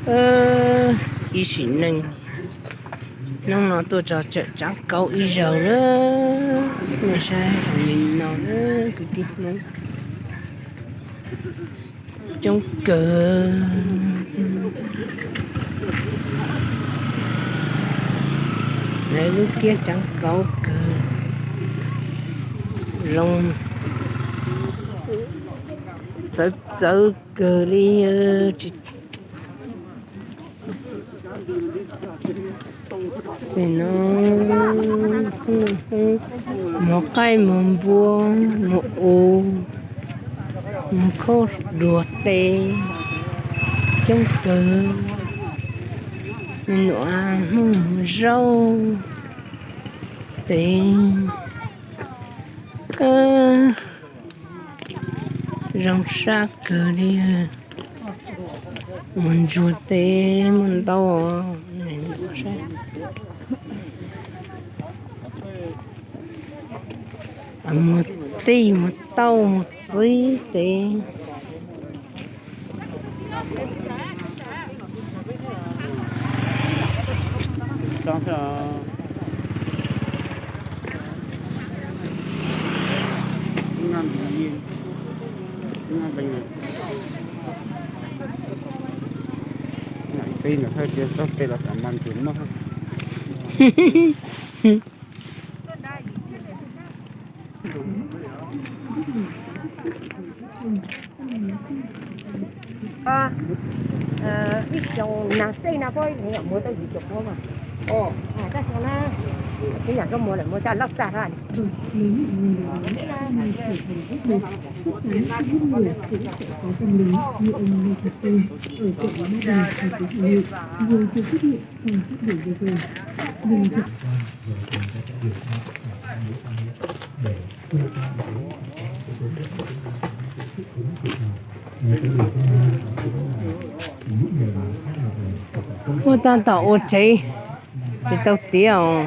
Ib sim neej hnub no tuaj tso tsawm tsaav kaub ib zaug na, nej saib li no na kwv tij Hmoob, coob kawg. Lawv lub kiab tsaav kaub kawg, zoo txawv txawv kawg li. Mus qaij mus npua, mus u, mus khauj duav tes, coob kawg. Me nyuam Hmoob mus zaub tes, zoo sab kawg li. Mus ntsuag tes muaj ntau, mus txij mus tauj mus txib tes. Ib xyoos nag tsev no puab muag tau yim caum puab mas. Tab xyoo na, tsis yam koj muag lawm muag tsa loj tag hab. Muaj tag tom ua tsev, tsis tau tiav os.